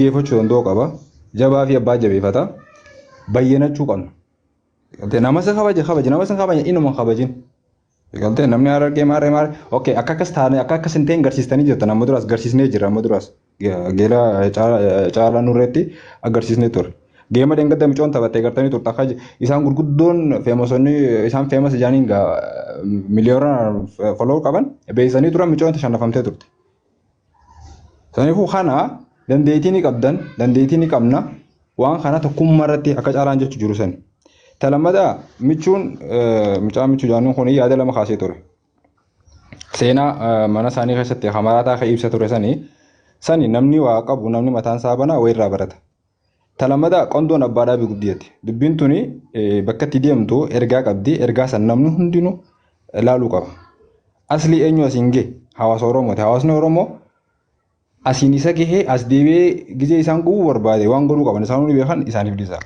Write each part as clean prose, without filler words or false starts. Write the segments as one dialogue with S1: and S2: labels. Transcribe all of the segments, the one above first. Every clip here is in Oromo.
S1: Dhaggeeffachuu danda'uu qaba. Jabaa fi abbaa jabeeffata. Bayyanachuu qabna. Galtee nama sin kabaje kabaje nama sin kabaje inuma hin kabajin. Galtee namni harargee maarree maarree okay akka akkas taane akka akkas hin ta'in garsiistanii jirtan amma duraas garsiisnee jirra amma duraas geela caalaa nurreetti agarsiisnee ture. Geema dheengadda micoon taphattee gartanii turte akka isaan gurguddoon feemosonni isaan feemas ijaaniin miliyoona follow qaban beeksisanii turan micoon tashannafamtee turte. Saniifuu kana dandeettii ni qabdan, dandeettii ni qabna. Waan kana tokkummaa irratti akka caalaan jechu jiru sani. Ta lammataa michuun mucaa michuu jaannuun kun yaada lama kaasee ture. Seenaa mana isaanii keessatti hamaraataa kan ibsa ture sani sani namni waa qabu namni mataan isaa banaa wayirraa barata. Ta lammataa qondoon abbaa dhaabii guddi jetti. Dubbiin tuni bakka itti deemtu ergaa qabdi. Ergaa san namni hundinuu ilaaluu qaba. Aslii eenyu asiin gahe? Hawaasa Oromooti. Hawaasni Oromoo asiin isa gahee as deebi'ee gizee isaan gubuu barbaade waan godhuu qaban isaan hundi beekan isaaniif dhiisa.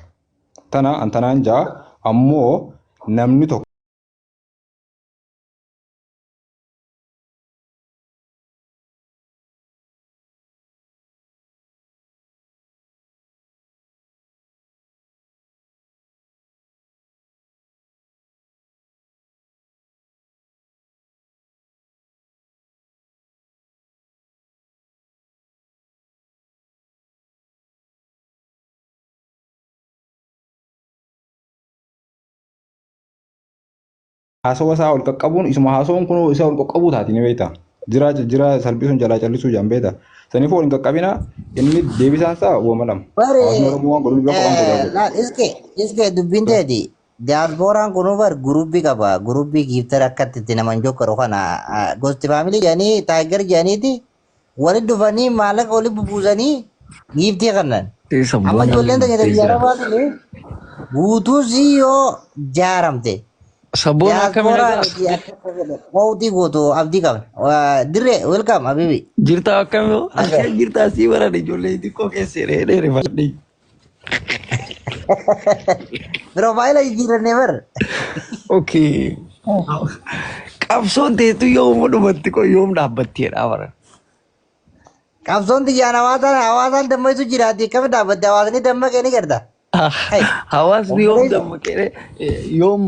S1: Tana antanaan ja'a ammoo namni tokko haasawa isaa ol qaqqabuun isuma haasawuun kun isa ol qaqqabuu taati ni beekta. Jira jira salphisuun jalaa callisuu jaan beekta. Saniifuu ol hin qaqqabina inni deebisaan isaa uumama lama.
S2: Bare
S1: Hawaasni Oromoo waan godhu beeku waan godhaa godhu.
S2: laal iske iske dubbiin teeti diyaaspooraan kunuu bar gurubbii qaba gurubbii giiftar akkatti itti naman jokkaru kana gosti faamilii jedhanii taayigar jedhaniiti walitti dhufanii maallaqa walitti bubuusanii giiftii kannan. Amma
S3: Sabboonaan
S2: ijoolleen teenya
S3: guuttee
S2: biyya
S3: jira.
S2: arabaa tuni guutuu sii yoo jaaramte
S3: Sabboona akkami
S2: diyaaspooraan
S3: nagaa?
S2: miti akka qootii gootu abdii qabna. Dirree welcome abibi.
S3: Jirtaa akkami?
S2: Nagaa.
S3: Akkam jirtaa sii baran ijoollee xiqqoo keessa dheeree fadhii.
S2: Piroofaayila jijjiirannee bar.
S3: Okay. Qabsoon teetu yoom dhumatti koo yoom dhaabbatteedha bara.
S2: Qabsoon xiyyaan hawaasaan hawaasaan dammaqsu jiraati akkami dhaabbatte hawaasni dammaqee ni garta. Hey,
S3: Hawaasni yoom
S2: obboleessa.
S3: dammaqee yoom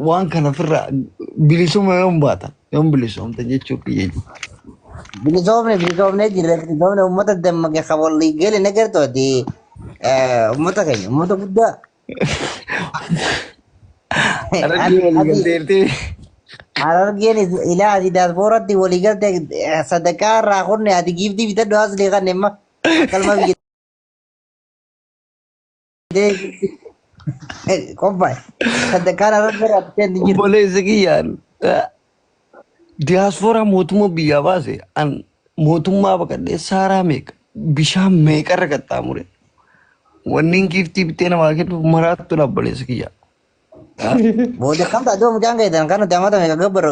S3: waan kana ofirraa bilisummaa yoom baata yoom bilisoomta jechuu kiyya.
S2: Bilisoomne bilisoomnee jirra bilisoomne uummata dammaqe kan walii gale ni gartu ati uummata keenya uummata guddaa.
S3: Harargee walii
S2: Ati
S3: galteertee.
S2: Harargeen ilaa ati daaspooratti walii galte sadaqaa irraa kunne ati giiftii bitadhu asli kan imma kalma biyya qophaa'e. Sadaqaan harargee irraa bitee hin jiru.
S3: Obboleessi kiyyaan diyaaspooraa mootummaa biyyaa baase an mootummaa baqadhee saaraa meeqa bishaan meeqa irra qaxxaamure wanniin giiftii bitee namaa kennu maraattu obboleessi kiyya.
S2: Booda kam taatee mucaan keessan kan nuti amata meeqa gabbar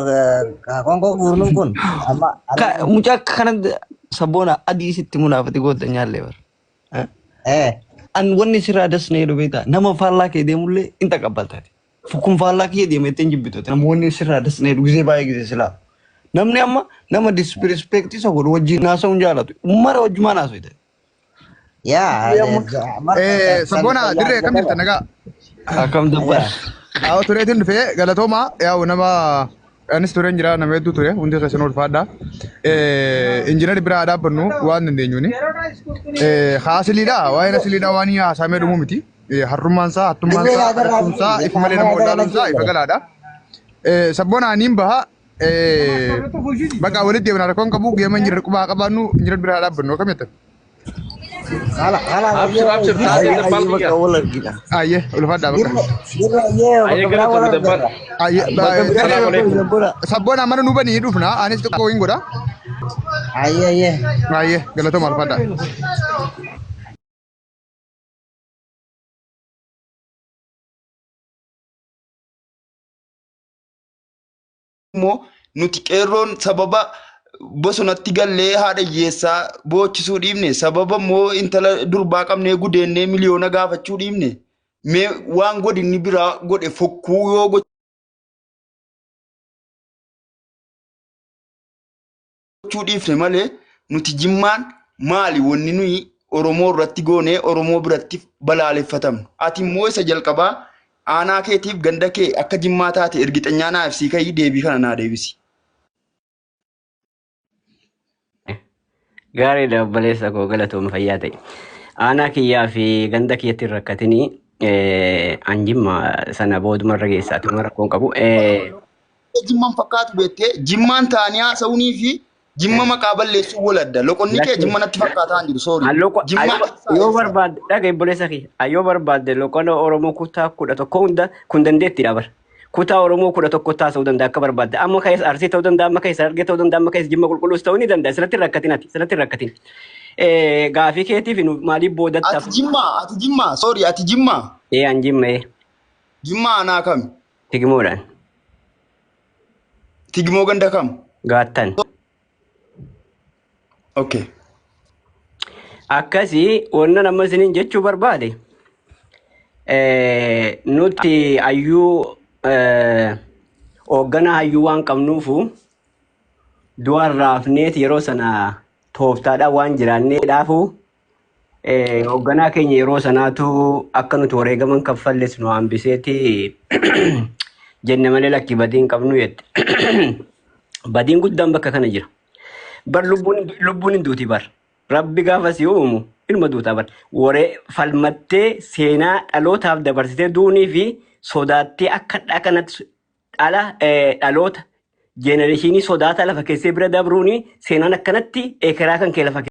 S2: qoonqoo guurnuun kun amma
S3: Mucaa akka kana sabboona adii sitti munaafati goota nyaallee bara. An wanni sirraa dasnee jedhu beektaa nama faallaa kee deemullee in taqabbaltaati. Kun faallaa kiyya deeme ittiin jibbituuti. Namoonni sirraa dasnee jedhu gisee baay'ee gisee silaa. Namni amma nama disrespect isa godhu wajjin haasa'uun jaalatu. Mara wajjumaan haasa'u.
S2: Yaa
S4: Sabboona dirree akkam jirta nagaa?
S3: Akkam dabbar.
S4: Haa tureetiin dhufee galatoomaa yaa'u nama anis tureen jira nama hedduu ture hundi keessan ulfaadha. Injiinari biraa dhaabbannu waan dandeenyuuni. Haasiliidha waa'een asiliidha waan haasaamee dhumuu miti. Harrummaan isaa hattummaan
S2: Dirree
S4: isaa
S2: yaadarraa
S4: kadhachuun isaa ifa malee nama wallaaluun isaa ifa galaadha. Sabboona aniin baha bakka walitti deemna rakkoon qabu geema injiinar qubaa qabaannu injiinar biraa dhaabbannu akkam jettan?
S2: Hala hala
S5: Abshir abshir taatee
S3: Ayyee
S5: dabbaal
S3: bakka
S5: kiyya.
S3: wal argina.
S4: Ayyee ulfaadhaa bakka.
S2: Dirree ayyee
S5: Ayyee
S2: bakka biraa wal
S5: galatoomii dabbaal.
S2: argata.
S4: Ayyee
S3: Bakka biraa
S5: Salaamu
S3: wal
S5: alaikum.
S3: sabboona.
S4: Sabboona mana nu banii dhufna anis xiqqoo hin godha.
S2: Ayyee ayyee.
S4: Ayyee galatooma ulfaadhaa.
S6: Immoo nuti qeerroon sababa bosonatti gallee haadha hiyyeessaa boochisuu dhiibne sababa immoo intala durbaa qabnee gudeennee miliyoona gaafachuu dhiibne mee waan godinni biraa godhe fokkuu yoo gochuu dhiifne malee nuti jimmaan maali wanni nuyi Oromoo irratti goonee Oromoo biratti balaaleffatamnu. Ati immoo isa jalqabaa aanaa keetiif ganda kee akka jimmaa taate ergixanyaa naaf sii ka'ii deebii kana naa deebisi.
S5: Gaariidha obboleessa koo galatooma fayyaa ta'e. Aanaa kiyyaa fi ganda kiyyatti hin rakkatinii an jimma sana boodumarra geessaati uma rakkoon qabu.
S6: Jimmaan fakkaatu beektee jimmaan taa'anii haasa'uunii fi jimma maqaa balleessuu waladda. Loqonni kee
S5: Lakki
S6: jimma natti fakkaataa hin jiru soori. Jimmaa keessaa
S5: yoo
S6: eessa?
S5: barbaadde dhaga obboleessa kiyya yoo barbaadde loqona Oromoo kutaa 11 hunda kun dandeettiidha bara. Kutaa Oromoo 11 taasisuu danda'a akka barbaadde. Amma keessa Arsii ta'uu danda'a, amma keessa Harargee ta'uu danda'a, amma keessa Jimma qulqulluus ta'uu ni danda'a. Sirratti hin rakkatin ati, sirratti hin rakkatin. Gaafii keetiif nu maaliif boodatti
S6: Ati
S5: hafu?
S6: jimmaa ati jimmaa soori ati jimmaa
S5: An jimma
S6: jimmaa aanaa kami?
S5: Tigimoodhaan
S6: Tigimoo ganda kam?
S5: gaattan.
S6: Okay.
S5: Akkasii wannan amma isiniin jechuu barbaade nuti hayyuu hoogganaa hayyuu waan qabnuufu du'aan raafneet yeroo sana tooftaadhaan waan jiraanneedhaafu hoogganaa keenya yeroo sanaatu akka nuti wareegaman kaffalles nu hambiseeti jenne malee lakki badii hin qabnu jette. Badiin guddaan bakka kana jira. Bar lubbuun hin duuti bar. Rabbi gaafa si uumu ilma duutaa bar. Waree falmattee seenaa dhalootaaf dabarsitee duunii fi sodaattee akka kanatti dhala dhaloota jenereeshinii sodaata lafa keessee bira dabruuni seenaan akkanatti ekeraa kan kee lafa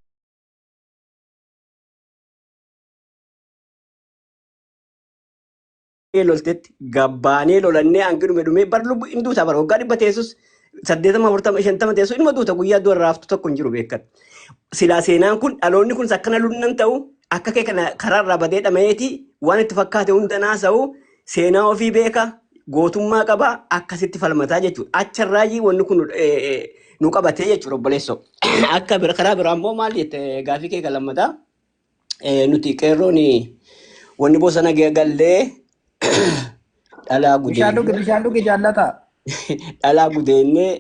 S5: kee loltetti gabbaanee lolannee hangi dhume dhumee bar lubbu hin duutaa bar waggaa 100 teessus 80 40 50 teessus ilma duuta guyyaa du'a raaftu tokko hin jiru beekan. Silaa seenaan kun dhaloonni kun akkana lunnan ta'u akka kee kana karaarraa badee dhamayeeti waan itti fakkaate hunda naasa'u seenaa ofii beeka gootummaa qaba akkasitti falmataa jechuudha. Acharraayyii wanni kun nu qabatee jechuudha obboleessoo. Akka bira karaa biraa immoo maal jette gaafii kee kan lammataa nuti qeerroon wanni bosona gallee dhalaa
S7: Bishaan dhugi
S5: gudeennee
S7: bishaan dhugi jaallata.
S5: dhalaa gudeennee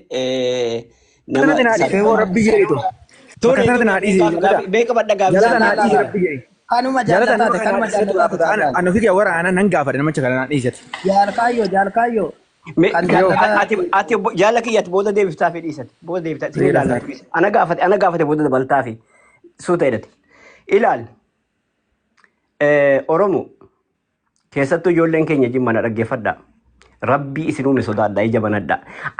S5: nama
S4: Bakka sanatti naa dhiise hoo rabbi jedhitu. Bakka
S5: Ture
S4: sanatti
S5: ture
S4: naa dhiise jaalata.
S5: beeka badha gaafii
S4: Jaalata
S5: isaa
S4: naa dhiise
S7: Jaallata.
S4: rabbi jedhi.
S7: Kanuma
S4: Jaalata nama
S7: jaallataate
S4: kana naa
S7: kanuma
S4: dhiise gaafata.
S7: jaallataate
S4: Ana
S7: jaallata.
S4: ana ofii warra ana nan gaafadha namicha kana naa dhiisete.
S7: Jaalkaayyoo jaalkaayyoo kan
S4: Yoo.
S7: jaallata
S5: Ati jaala kiyya ati booda deebiftaa fi dhiisate booda deebiftaa isin ilaalla ana gaafate booda dabaltaa fi suuta jedhate ilaal Oromo keessattuu ijoolleen keenya jimma na dhaggeeffadha rabbii isin uume sodaadha ija banadha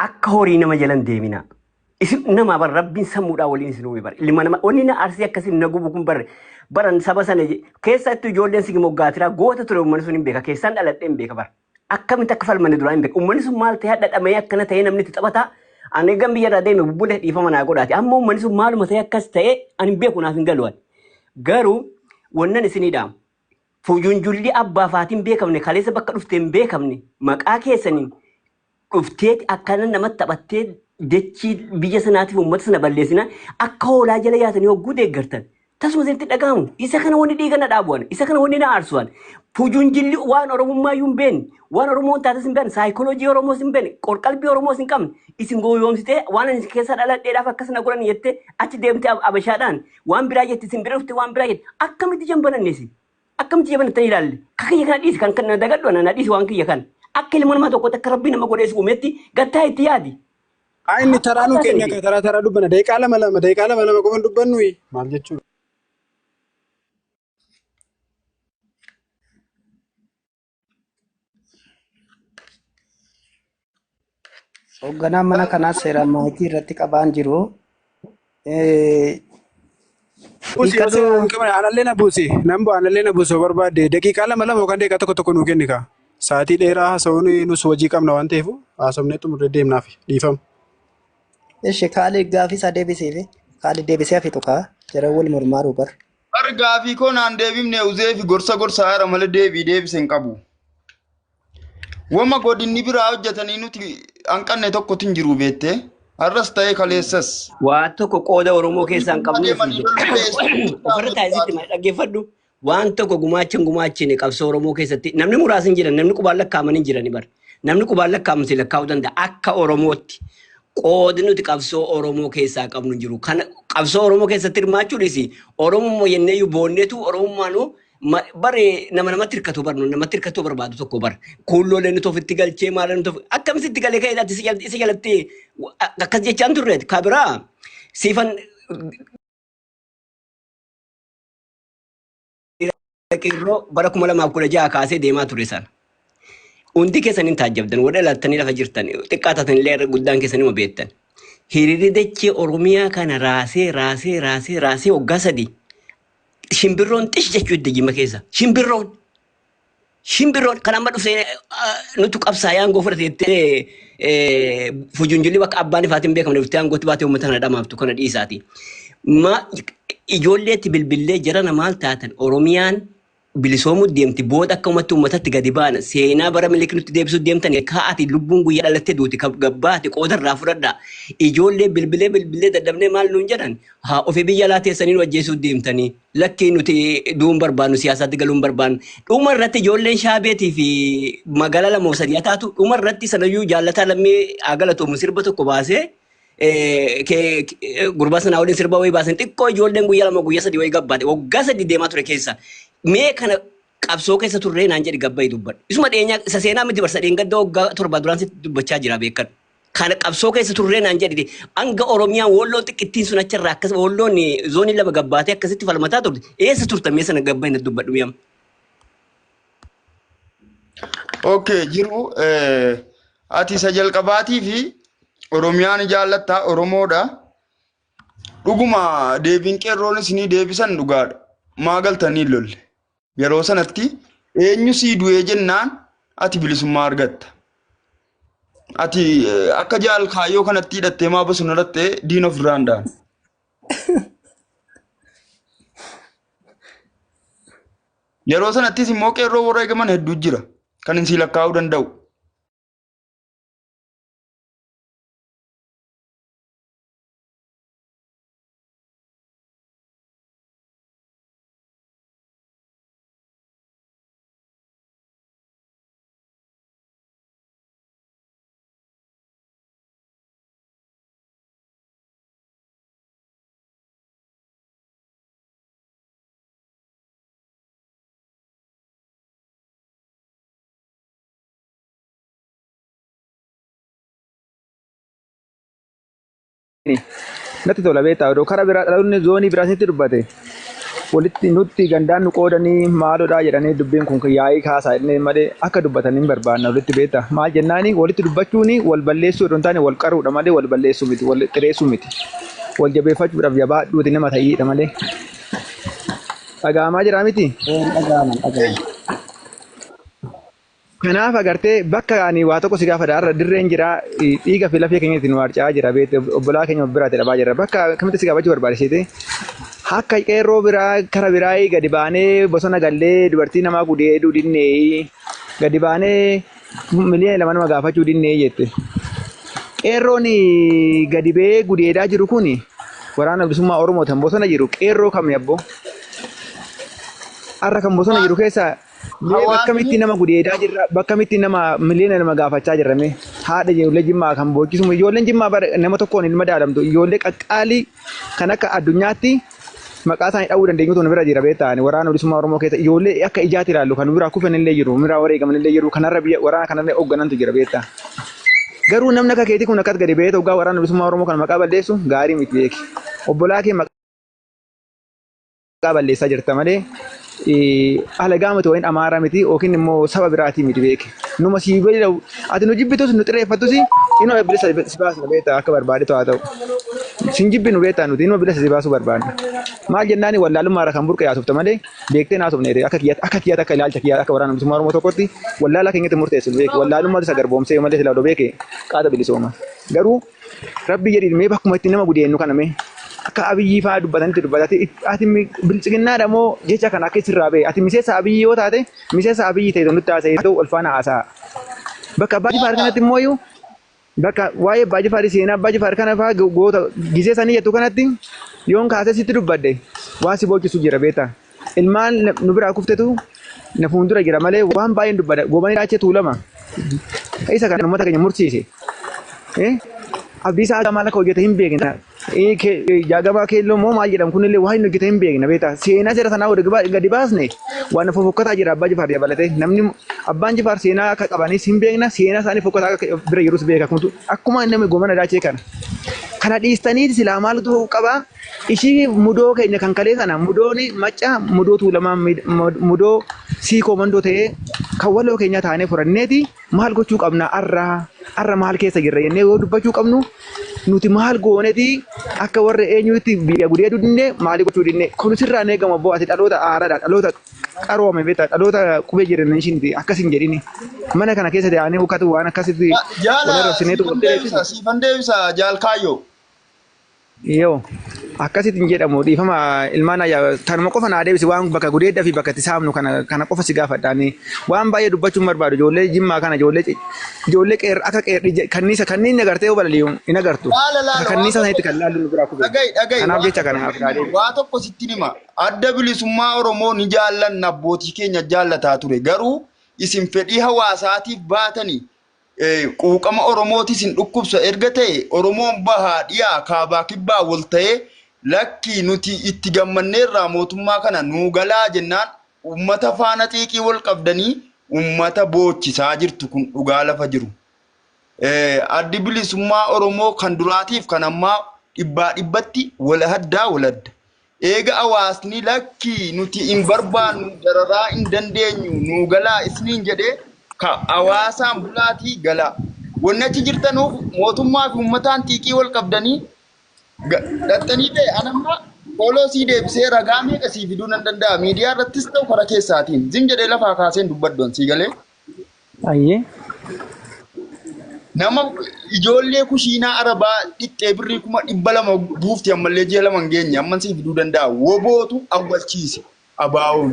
S5: akka horii nama jalan deemina isin nama bar rabbiin sammuudhaa waliin isin uume bar ilma nama wanni na arsii akkasiin na gubu kun bar baran saba sana keessattuu ijoolleen sigi moggaatiraa goota ture uummanni sun hin beeka keessaan dhaladhee hin beeka bar akkamitti akka falmanne duraan hin beeku. Uummanni sun maal ta'e hadhadhamee akkana ta'ee namni itti taphataa. Ani egan biyya irraa deeme bubbulee dhiifama naa godhaati. Amma uummanni sun maaluma ta'e akkas ta'e ani hin beeku naaf hin galu. Ani. Garuu wannan isinii dhaamu. Fuujunjulli abbaa faatiin beekamne kaleessa bakka dhufte hin beekamne maqaa keessaniin dhufteeti akkana namatti taphattee dachii biyya sanaatiif uummata sana balleessina akka hoolaa jala yaatanii hogguu deeggartan. Tasuma isinitti dhaga'amu. Isa kana wanni dhiiga na dhaabu isa kana wanni na aarsu ani. Fuujunjilli waan Oromummaa iyyuu hin beekne, waan Oromoon taates hin beekne, saayikooloojii Oromoos hin beekne, qorqalbii Oromoos hin qabne, isin gowwoomsitee waan ani keessa dhaladheedhaaf akkas na godhan jettee achi deemtee Abashaadhaan waan biraa jetti isin bira dhufte waan biraa jette akkamitti jambananne isin? Akkamitti jabanatanii ilaalle? Ka kiyya kana dhiisi kan na dagadhu ana na dhiisi waan kiyya kana. Akka ilma namaa tokkotti akka rabbii nama godhee si uumetti gattaa itti yaadi.
S8: Haa inni taraa nu
S5: Akka
S8: kenna
S5: ta'e.
S8: ka taraa taraa dubbanna daqiiqaa lama lama daqiiqaa lama lama qofa dubbannu maal jechuudha.
S7: Hoogganaan mana kanaa seeraan maatii irratti qabaan jiru.
S8: Buusi yoo
S7: Hiikadhu
S8: seeraan hin qabne anallee na buusi nan bu'a anallee na buusi yoo barbaadde daqiiqaa lama lama yookaan daqiiqaa tokko tokko nuu kenni kaa. Sa'aatii dheeraa haasa'uun nus hojii qabna waan ta'eef haasofnee xumurree deemnaaf dhiifama.
S7: Ishi Kaalid gaafii isaa deebisiifi. Kaalid deebisee hafi tuqaa. Jara wal mormaaruu bar.
S6: Bar gaafii koo naan deebifne uzee fi gorsa gorsaa jira malee deebii deebise hin qabu. Wama godinni biraa hojjetanii nuti hanqanne tokkotu hin jiru beettee. Har'as ta'ee kaleessas.
S5: Waa tokko qooda Oromoo keessaa hin qabnuuf
S6: Deemanii loluu
S5: ofirra taasisitti maal dhaggeeffadhu. Waan tokko gumaacha hin gumaachine qabsoo Oromoo keessatti namni muraasni hin jiran namni qubaan lakkaa'aman hin jirani bar. Namni qubaan lakkaa'amu si lakkaa'uu danda'a akka Oromootti. Qoodi nuti qabsoo Oromoo keessaa qabnu jiru. Kana qabsoo Oromoo keessatti hirmaachuunis Oromummaa jenneeyyuu boonneetu Oromummaanuu bare nama namatti hirkatu barnu namatti hirkatu barbaadu tokko bara. Kuulloolee nuti ofitti galchee maal nuti akkamitti galee ka'ee ati isa jalatti akkas jechaan turreeti. Kabiraa siifan qeerroo bara 2016 kaasee deemaa ture sana. Hundi keessan hin taajjabdan warra dhalattanii lafa jirtan xiqqaa taatan illee irra guddaan keessan hima beektan. Hiriirri dachee Oromiyaa kana raasee raasee raasee raasee waggaa 3 shimbirroon xish jechuu itti jimma keessa. Shimbirroon shimbirroon kan amma dhufee nutu qabsaa'ee aangoo fudhate jettee fujunjulli bakka abbaan ifaatiin beekamne dhuftee aangootti baatee uummata kana dhamaaftu kana dhiisaati. Ma ijoolleetti bilbillee jarana maal taatan Oromiyaan bilisoomuu deemti booda akka uummatti uummatatti gadi baana seenaa bara Minilik nutti deebisuu deemtan kaa'ati lubbuun guyyaa dhalattee duuti gabbaate qooda irraa fudhadha. Ijoollee bilbilee bilbilee dadhabnee maal nuun jedhan haa ofii biyya alaa teessanii nu ajjeesuu deemtanii lakkii nuti du'uun barbaannu siyaasaatti galuun barbaannu. Dhuma irratti ijoolleen shaabeetii fi magaalaa 2 3 taatu dhuma irratti sanayyuu jaallataa lammii haa galatoomu sirba tokko baasee gurbaa sanaa waliin sirba wayii baasan xiqqoo ijoolleen guyyaa 2 guyyaa 3 wayii gabbaate waggaa 3 deemaa ture keessa mee kana qabsoo keessa turree naan jedhi gabbayi dubbadhu. Isuma dhiyeenyaa isa seenaa miti barsa dheengadda waggaa 7 duraan sitti dubbachaa jira beekadhu. Kana qabsoo keessa turree naan jedhi hanga Oromiyaa Wolloon xiqqittiin sun achirraa akkas Wolloon zoonii 2 gabbaatee akkasitti falmataa turte eessa turtan mee sana gabbayi na dubbadhu mi'am.
S6: Okay, jiru ati isa jalqabaatii fi Oromiyaan jaallatta Oromoodha. Dhuguma deebiin qeerroon isinii deebisan dhugaadha. Maa galtanii lolle. Yeroo sanatti eenyu sii du'ee jennaan ati bilisummaa argatta. Ati akka jaal kaayyoo kanatti hidhattee maa bosona hidhattee diina ofirraa hin dhaanu. Yeroo sanattis immoo qeerroo warra eegaman hedduu jira. Kan hin sii lakkaa'uu danda'u.
S4: Natti tola beektaa odoo karaa biraa dhaloonni zoonii biraa sitti dubbate walitti nutti gandaan nu qoodanii maaloodhaa jedhanii dubbiin kun yaa'ii kaasaa jennee malee akka dubbatan hin barbaanna walitti beektaa maal jennaani walitti dubbachuun wal balleessuu odoo hin taane wal qaruudha malee wal balleessuu miti wal xireessuu miti wal jabeeffachuudhaaf jabaadhuuti nama ta'iidha malee. Dhaga'amaa jira miti?
S2: Dhaga'ama dhaga'ama.
S4: Kanaaf agartee bakka ani waa tokko si gaafadha har'a dirreen jira dhiiga fi lafee keenya ittiin nu harca'aa jira beekte obbolaa keenya of biraatti dhabaa jira bakka kamitti si gaafachuu barbaadisiite akka qeerroo biraa kara biraa gadi baanee bosona gallee dubartii namaa gudeeduu dinnee gadi baanee miliyoona 2 nama gaafachuu dinnee jette. Qeerroon gadi ba'ee gudeedaa jiru kun waraana bilisummaa Oromoo tan bosona jiru qeerroo kami abboo? Har'a kan bosona jiru keessaa mee bakkamitti nama gudeedaa jirra bakkamitti nama miliyoona 2 gaafachaa jirra mee haadha ijoollee jimmaa kan boochisu ijoolleen jimmaa bara nama tokkoon hin madaalamtu ijoollee qaqqaalii kan akka addunyaatti maqaa isaanii dha'uu dandeenyutu nu bira jira beektaa waraana bilisummaa Oromoo keessa ijoollee akka ijaatti ilaallu kan nu biraa kufan illee jiru nu biraa wareegaman illee jiru kanarra biyya waraana kanarra hoogganantu jira beektaa. Garuu namni akka keetii kun akkas gadi ba'ee hoggaa waraana bilisummaa Oromoo kana maqaa balleessu gaarii miti beeki. Obbolaa kee maqaa balleessaa jirta malee alagaa miti yookiin amaaraa miti yookiin immoo saba biraatii miti beeki. Numa sii beela ati nu jibbitus nu xireeffattus inuma bilisa si baasna beektaa akka barbaadetu haa ta'u. Sin jibbinu beektaa nuti inuma bilisa si baasuu barbaadna. Maal jennaani wallaalummaa irraa kan burqe haasofta malee beektee naasofne akka kiyyaatti akka kiyyaatti akka ilaalcha kiyyaatti akka waraana bilisummaa Oromoo tokkotti wallaalaa keenyatti murteessu beeki. Wallaalummaatu isa garboomsee malee silaa odoo beeke qaata bilisooma. Garuu Rabbi jedhi mee bakkuma itti nama gudeennu kana mee akka Abiyyii fa'aa dubbatanitti dubbata. Ati biltsiginnaadha moo jecha kana akka sirraa ba'e ati miseensa Abiyyii yoo taate miseensa Abiyyii ta'e nutti haasa'e ta'u ol faana haasa'a. Bakka Abbaa Jifaar kanatti immoo iyyuu bakka waa'ee Abbaa Jifaar seenaa Abbaa Jifaar kana fa'aa goota gisee sanii jettu kanatti yoon kaasee sitti dubbadhe waan si boochisu jira beektaa. Ilmaan nu biraa kuftetu na fuuldura jira malee waan baay'een dubbadha. Goobanii Raachee Tuulama isa kan uummata keenya mursiise. Abdiisaa Aagaa maal akka hojjete hin beekna. Jaagamaa Keelloo immoo maal jedhamu kunillee waa hin hojjete hin beekna beektaa. Seenaa seera sanaa gadi baasne waan fofokkataa jira Abbaa Jifaar dabalatee. Namni Abbaan Jifaar seenaa akka qabanis hin beekna, seenaa isaanii fokkataa akka bira jirus beeka. Akkuma namni Goomana Daachee kana. Kana dhiistanii silaa maaltu ta'uu qaba? Ishii mudoo keenya kan kalee sana mudoon Macca, mudoo Tuulamaa, mudoo Siikoo Mandoo ta'ee kan waloo keenya taanee furanneeti maal gochuu qabna, arra arra maal keessa jirra jennee yoo dubbachuu qabnu, nuti maal gooneeti akka warra eenyuutti biyya gudeeduu dinne, maalii gochuu dinne? Kun sirraa hin eegamu abboo. Ati dhaloota haaraadha, dhaloota qaroome beektaa, dhaloota qubee jiran ishiiniti akkas hin jedhini. Mana kana keessa taa'anii ukkatu waan akkasitti
S6: Jaala
S4: wal arrabsineetu
S6: siifan
S4: wal
S6: deebisa, siifan deebisa jaal kaayyoo.
S4: Yoo akkasitti hin jedhamu, dhiifama ilmaan ayyaa, tanuma qofa naa deebisi. Waan bakka gudeeddaa fi bakka itti saamnu kana qofa si gaafadha. Ani waan baay'ee dubbachuun barbaadu ijoollee Jimmaa kana, ijoollee qeer akka qeer kanniisa kanniin agartee yoo balali'u hin agartu.
S6: Laala
S4: Akka
S6: laala waan
S4: kanniisa
S6: tokko
S4: sanitti kan laallu nu biraa kube.
S6: Dhaga'i, dhaga'i,
S4: Kanaaf
S6: waa
S4: jecha
S6: tokko
S4: kanaaf
S6: sitti
S4: naa
S6: hima.
S4: deebisi.
S6: Waa tokko sitti hima. Adda Bilisummaa Oromoo ni jaallanna, abbootii keenya jaallataa ture. Garuu isin fedhii hawaasaatiif baatanii quuqama Oromootis hin dhukkubsa erga ta'e, Oromoon bahaa dhiyaa kaabaa kibbaa wal ta'ee lakkii nuti itti gammanneerraa mootummaa kana nuu galaa jennaan, ummata faana xiiqii wal qabdanii ummata boochisaa jirtu. Kun dhugaa lafa jiru. Addi Bilisummaa Oromoo kan duraatiif kan ammaa dhibbaa dhibbatti wal haddaa wal adda. Eega hawaasni lakkii nuti hin barbaannu, dararaa hin dandeenyu, nuu galaa isiniin jedhee, ka hawaasaan bulaatii galaa. Wanni achi jirtanuuf mootummaa fi uummataan xiiqii wal qabdanii dhattanii ta'e anamma follow sii deebisee ragaa meeqa sii fiduu nan danda'a, miidiyaa irrattis ta'u karaa keessaatiin zim jedhee lafaa kaaseen dubbaddoon sii galee.
S4: Ayyee.
S6: Nama ijoollee kushiinaa arabaa dhixxee birrii 200,000 buufti, ammallee ji'a 2 hin geenye amman sii fiduu danda'a. Wobootu awwalchiise abaa'oon.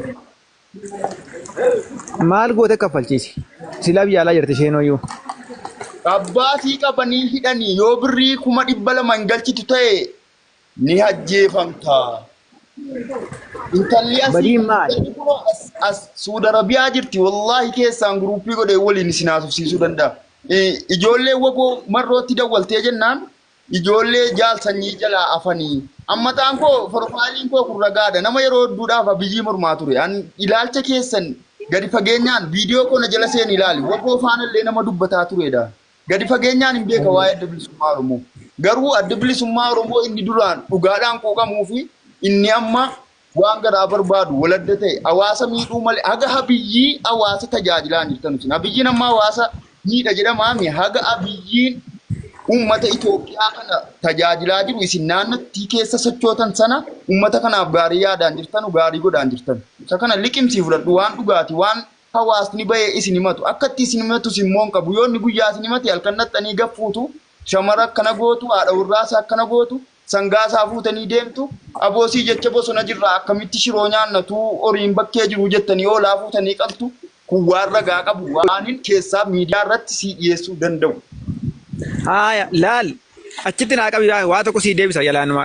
S4: Maal goote kaffalchiisi? Silaa biyya alaa jirti isheen hoyyuu.
S6: Abbaa sii qabanii hidhanii yoo birrii 200,000 hin galchitu ta'e ni ajjeefamta. Intalli asii
S4: Badiin maali?
S6: intalli kunoo as Suudi Arabiyaa jirti, wallaahi keessaan guruuppii godhee waliin isin haasofsiisuu danda'a. Ijoollee woboo marrootti dawwaltee jennaan ijoollee jaal sanyii jalaa afanii. Amma ta'an koo profileiin koo kun ragaadha. Nama yeroo hedduudhaaf Abiyyii mormaa ture. An ilaalcha keessan gadi fageenyaan viidiyoo koo na jala seeni ilaali. Woboo faanallee nama dubbataa turedha. Gadi fageenyaan hin beeka waa'ee Adda Bilisummaa Oromoo. Garuu Adda Bilisummaa Oromoo inni duraan dhugaadhaan quuqamuu fi inni amma waan garaa barbaadu waladda ta'e hawaasa miidhuu malee haga Abiyyii hawaasa tajaajilaa hin jirtan isin. Abiyyiin amma hawaasa miidha jedhamaami, haga Abiyyiin uummata Itoophiyaa kana tajaajilaa jiru isin naannootti keessa sochootan sana uummata kanaaf gaarii yaadaan jirtan, gaarii godhaan jirtan. Isa kana liqimsii fudhadhu, waan dhugaati, waan hawaasni bahee isin himatu. Akka itti isin himatus immoo hin qabu. Yoo inni guyyaa isin himate halkan naxxanii gaffuutu, shamara akkana gootu, haadha warraasaa akkana gootu, sangaasaa fuutanii deemtu, aboosii jecha bosona jirraa akkamitti shiroo nyaannatu horiin bakkee jiru jettanii oolaa fuutanii qaltu. Kun waan ragaa qabu, waanin keessaa miidiyaa irratti sii dhiyeessuu danda'u.
S4: Haaya, laal, achitti naa qabi, waa tokko sii deebisa jalaanuma.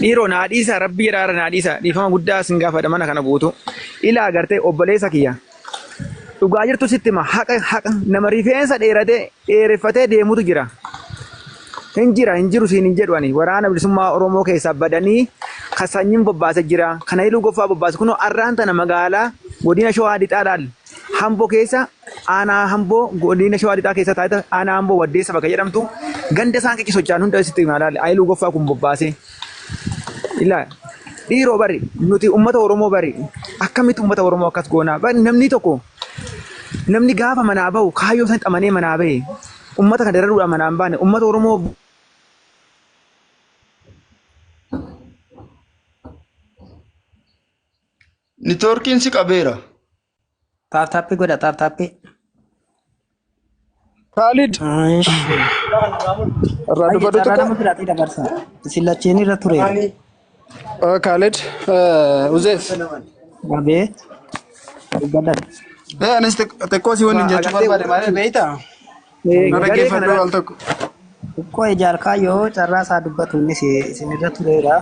S4: Dhiiroo, naa dhiisa, rabbii jedhaara naa dhiisa, dhiifama guddaa sin gaafadha mana kana guutuu. Ilaa gartee obboleessa kiyya. Dhugaa jirtu sitti hima, haqa haqa nama rifeensa dheeratee dheereffatee deemutu jira. Hin jira hin jiru siin hin jedhu. Ani Waraana Bilisummaa Oromoo keessaa badanii kan sanyiin bobbaase jira. Kana Iluu Goffaa bobbaase kunoo arraan tana magaalaa godina Shawaa Lixaa laal. Hamboo keessa, aanaa Hamboo, godina Shawaa Lixaa keessa taa'e, aanaa Hamboo Waddeessa bakka jedhamtu, ganda isaan keessa socho'an hunda sitti himaa laal. Ayiluu Goffaa kun bobbaase. Ilaa dhiiroo, bari nuti uummata Oromoo, bari akkamitti uummata Oromoo akkas goonaa? Bari namni tokko, namni gaafa manaa bahu kaayyoo san xamanee manaa bahe, uummata kana dararuudhaan manaa hin baane, uummata Oromoo.
S6: Networkiin si qabeera.
S7: Tap tap godha, tap tap.
S8: Kaalid irraa
S7: Ayya
S8: dubbadhu
S7: carraa
S8: xiqqoo.
S7: nama biraatii dabarsa. Isin lacheen irra tureera.
S8: Kaalid Uzeef.
S7: Abee dubbadhan.
S8: Anis xiqqoo si waliin jechuu
S4: Agartee
S8: barbaade maal beektaa? Na
S4: garee kana
S8: dhaggeeffadhu al tokko.
S7: Xiqqoo ijaalkaayyoo carraa isaa dubbatu, innis isin irra tureera.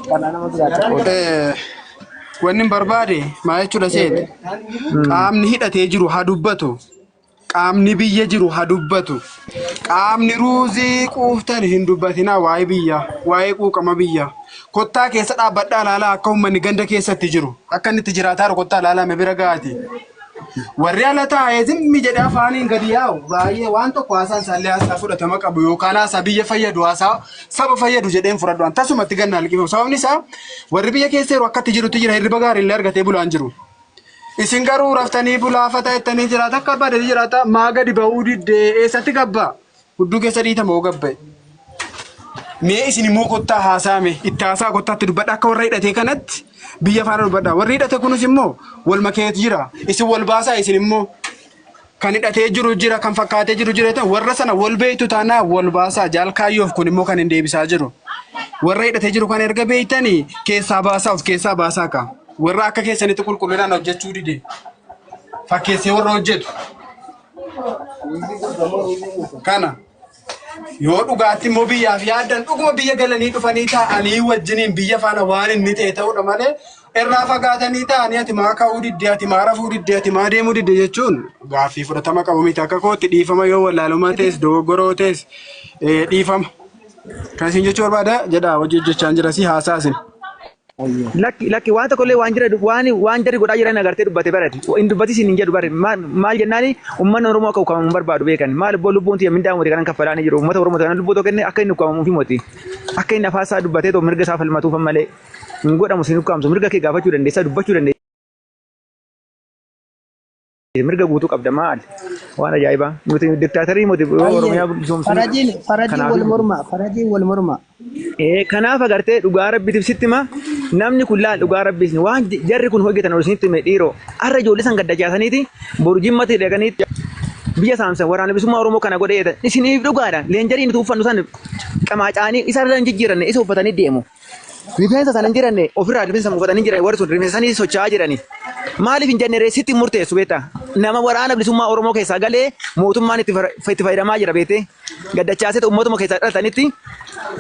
S7: Carraa nama biraatii qooda.
S8: Wanni hin barbaade maal jechuudha seete? Qaamni hidhatee jiru haa dubbatu. Qaamni biyya jiru haa dubbatu. Qaamni ruuzii quuftan hin dubbatinaa waa'ee biyyaa, waa'ee quuqama biyyaa. Kottaa keessa dhaabbadhaa ilaalaa akka uummanni ganda keessatti jiru. Akka inni itti jiraataa jiru kottaa ilaalaa mee bira ga'aati. Warri ala taa'ee zimmi jedhee afaaniin gadi yaa'u baay'ee waan tokko haasaan isaallee haasaa fudhatama qabu yookaan haasaa biyya fayyadu haasaa saba fayyadu jedheen fudhadhu. An tasumatti ganna liqifamu. Sababni isaa warri biyya keessa yeroo akkatti jirutti jira hirriba gaariillee argatee bulaan jiru. Isin garuu raftanii bulaafataa jettanii jiraata akka barbaadanii jiraata maa gadi ba'uu diddee eessatti gabbaa? Hudduu keessa dhiitama hoo gabba'e. Mee isin immoo kottaa haasaame itti haasaa kottaatti dubbadha akka warra hidhatee kanatti biyya faana dubbadha. Warri hidhate kunis immoo wal makeetu jira. Isin wal baasaa isin immoo kan hidhatee jiru jira kan fakkaatee jiru jira ta'e warra sana wal beektu taanaa wal baasaa jaalkaayyoof kun immoo kan hin deebisaa jiru. Warra hidhatee jiru kan erga beektanii keessaa baasaa of keessaa baasaa ka. Warra akka keessanitti qulqullinaan hojjechuu dide fakkeessee warra hojjetu. Kana yoo dhugaatti immoo biyyaaf yaaddan dhuguma biyya galanii dhufanii taa'anii wajjiniin biyya faana waan inni ta'e ta'uudha malee irraa fagaatanii taa'anii ati maa ka'uu didde ati maa rafuu didde ati maa deemuu didde jechuun gaaffii fudhatama qabu miti akka kootti dhiifama yoo wallaalummaa ta'es dogoggoroo ta'es dhiifama. Kan isin jechuu barbaada jedha hojii hojjechaa jira si haasaa isin.
S9: Lakki lakki waan tokkollee waan jira waan waan jarri godhaa jiran agartee dubbate barate hin dubbati isin hin jedhu bare maal maal jennaani uummanni Oromoo akka ukkaamamu hin barbaadu beekan maal ibboo lubbuun tiyya mindaa moti kanan kaffalaanii jiru uummata Oromoo kanan lubbuu tokko kenne akka inni ukkaamamuuf moti akka inni afaan isaa dubbatee too mirga isaa falmatuuf malee hin godhamu sin ukkaamsu mirga kee gaafachuu dandeessa dubbachuu dandeessa. Mirga guutuu qabda maal waan ajaa'ibaa nuti diktaatarii moti yoo
S7: Ayyee
S9: Oromiyaa bilisoomsinu
S7: farajiin farajiin
S9: kanaaf
S7: wal morma farajiin wal morma.
S9: Kanaaf agartee dhugaa rabbiitiif sitti hima namni kun laal dhugaa rabbiis waan jarri kun hojjetan ol isinitti hime dhiiroo har'a ijoollee san gaddachaasaniiti boru jimmatti dhaqanii biyya saamsan waraana bilisummaa Oromoo kana godhee jedhan isiniif dhugaadha leenjarii nuti uffannu san qamaacaanii isa irra hin jijjiiranne isa uffatanii deemu. Rifeensa sana hin jiranne ofirraa rifeensa sana uffatanii jiran warri sun rifeensa sanii socho'aa jirani. Maaliif hin jenne ree sitti hin murteessu beektaa? Nama waraana bilisummaa Oromoo keessaa galee mootummaan itti itti fayyadamaa jira beektee? Gaddachaasee uummatuma keessaa dhalatanitti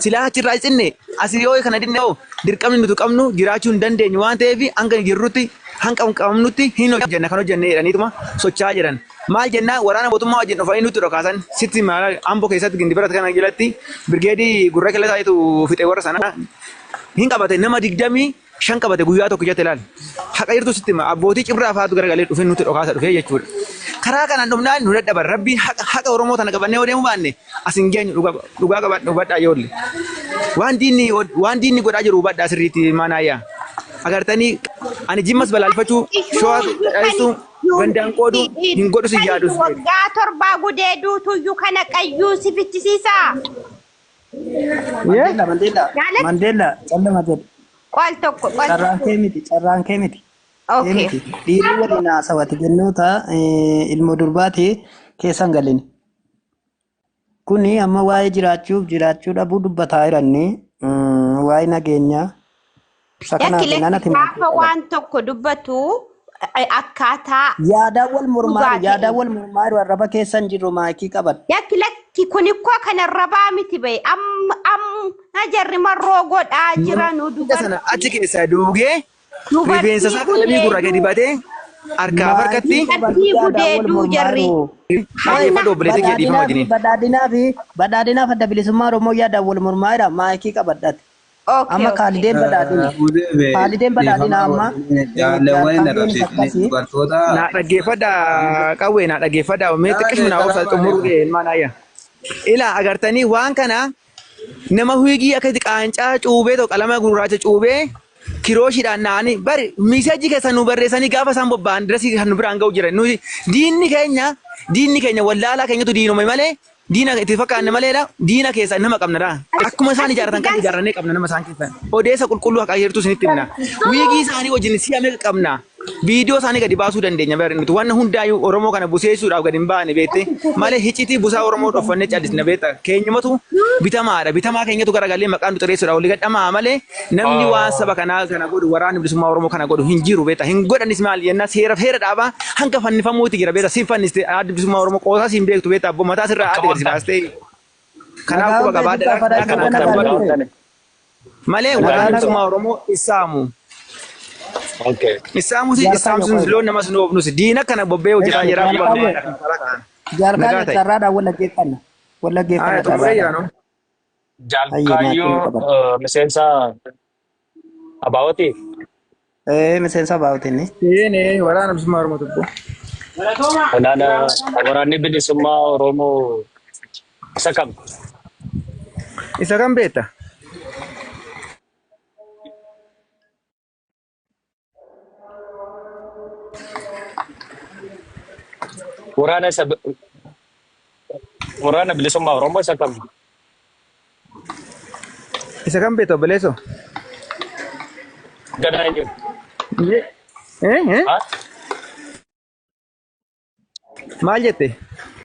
S9: silaa achirraa cinne asii yoo kana dinne hoo dirqamni nuti qabnu jiraachuu hin dandeenyu waan ta'eef hanga jirrutti hanga qabnutti hin hojjenna kan hojjenne jedhaniituma socho'aa jiran. Maal jennaa waraana mootummaa wajjin dhufanii nutti dhokaasan sitti maala Ambo keessatti Gindibarat kana jalatti birgeedii gurra killa taayitu fixe warra sana hin qabate nama 25 qabate guyyaa tokko jette laal. Haqa jirtu sitti hima abbootii cibraa faatu garagalee dhufee nutti dhokaasa dhufee jechuudha. Karaa kanaan dhufnaan nu dadhaban rabbiin haqa haqa Oromoo tana qabannee yoo deemuu baanne as hin geenyu dhugaa dhugaa qabadha hubadhaa ijoollee. Waan diinni waan diinni godhaa jiru hubadhaa sirriitti maanaayyaa. Agartanii ani jimmas balaalfachuu showaa
S10: Iyyuu kan
S9: dhahisuu gandaan qooduu hin godhu si
S10: kan
S9: yaadus.
S10: waggaa torbaa gudeeduutuyyuu kana qayyuu si fichisiisaa.
S7: Mandela Mandela
S10: Jaalatti
S7: Mandela callama jedhe.
S10: qol tokko qol
S7: Carraan
S10: tokko.
S7: kee miti carraan kee miti. Kee
S10: Okay.
S7: miti. Dhiirri waliin haasawati jennoota ilmoo durbaati keessan galini. Kuni amma waa'ee jiraachuuf jiraachuu dhabuu dubbataa jiranni waa'ee nageenyaa isa
S10: Lakki
S7: kanaaf
S10: lakki
S7: nana
S10: gaafa
S7: timaatee qabata.
S10: waan tokko dubbatu akkaataa
S7: Yaadaan wal mormaa
S10: dhugaa
S7: jiru yaadaan
S10: ta'een.
S7: wal mormaa jiru arraba keessan jirru maayikii qabadha.
S10: Lakki lakki kun ikkoo kana rabaa miti bahe amma amma jarri marroo godhaa jiranu
S9: Hunda sana
S10: dubartii
S9: achi keessaa duugee rifeensa
S10: dubartii
S9: isaa qalamii gurra gadi
S10: gudeeduu
S9: batee harkaaf harkatti
S7: Maayikii qabadhu
S10: dubartii
S7: yaadaan wal
S10: gudeeduu
S7: mormaa
S10: jarri
S7: jiru.
S10: hanna
S9: dhaggeeffadhu obboleessa kee dhiifama
S7: Badhaadhinaa fi
S9: wajjiniin.
S7: badhaadhinaa fi badhaadhinaaf adda bilisummaa Oromoo yaadaan wal mormaa jira maayikii qabadhate.
S10: okay
S7: Amma
S10: okay
S7: kaalideen badhaadhina.
S1: Udeebe
S7: Kaalideen badhaadhina
S1: dhiifama
S7: amma
S1: wajjin jaalawwan hin
S7: jaalkaayyoon isa
S1: arrabsiisne
S7: akkasii.
S1: dubartoota
S9: Naa dhaggeeffadha qawwee naa dhaggeeffadha mee xiqqishuma naa obsa
S1: salaam
S9: xumuruu
S1: alaikum.
S9: ga'e ilmaan ayya. Ilaa agartanii waan kana nama huigii akka itti qaancaa cuubee tokko qalama gurraacha cuubee kirooshiidhaan na'anii bari miiseejii keessa nu barreessanii gaafa isaan bobba'an dirasii kan nu biraan ga'u jiran nuti diinni keenya diinni keenya wallaalaa keenyatu diinome malee diina itti fakkaanne maleedha diina keessa nama qabna dha akkuma isaan
S10: as
S9: ijaarratan kan
S10: fidan
S9: ijaarrannee qabna nama isaan keessa odeessa qulqulluu haqaa jirtu isinitti himna wiigii isaanii wajjin si'a meeqa qabna Viidiyoo isaanii gadi baasuu dandeenya bari nuti wanna hundaayyuu Oromoo kana buseessuudhaaf gadi hin baane beekte malee hicitii busaa Oromoo dhoffannee callisna beekta keenyumatu bitamaadha bitamaa keenyatu garagalee maqaan nu xureessuudhaaf walii gadhamaa malee namni waan saba kanaa kana godhu waraanni bilisummaa Oromoo kana godhu hin jiru beekta hin godhanis maal jennaa seera heera dhaabaa hanga fannifamuuti jira beekta siin fanniste addi bilisummaa Oromoo qoosaa siin beektu beekta abboo mataa sirraa
S11: Akkam
S9: adda gadi si
S11: ooltan?
S9: baastee kanaaf
S7: Nagaa
S9: quba
S7: hundee
S9: qabaadha
S7: duukaa
S9: karaa
S7: farajii
S9: kanaan
S7: kana
S9: kana
S7: nagaa
S9: hubadhu
S7: dhufte.
S9: malee
S7: Nagaa
S9: waraanni
S7: nagaa.
S9: bilisummaa Oromoo isaamu.
S11: Okay.
S9: Isaamusi
S7: Jaalkaayyo
S9: isaamsuun
S7: qoy.
S9: loon namas nu oofnus diina kana bobbee hojjetaa
S7: Eshi
S9: jira quba
S7: jaalkaayyo.
S9: qabaadha.
S4: Nagaa
S7: Jaalkaayyoo
S4: ta'i.
S7: carraadhaan wal dhaggeeffanna. Wal dhaggeeffanna
S4: Haa xumuree jira
S7: carraadhaan.
S4: noo.
S7: Hayyee maatii
S11: Jaalkaayyoo
S7: qabadha.
S11: miseensa abaawoti.
S7: Miseensa baa'utinni.
S4: Seenee waraana bilisummaa Oromoo tokko.
S11: Waraana waraanni bilisummaa Oromoo isa kam?
S4: Isa kam beekta?
S11: Waraana isa waraana bilisummaa Oromoo isa kam?
S4: Isa kam beekta obboleessoo?
S11: Ganaa hin jiru.
S4: Eh eh
S11: Ha?
S4: maal jette?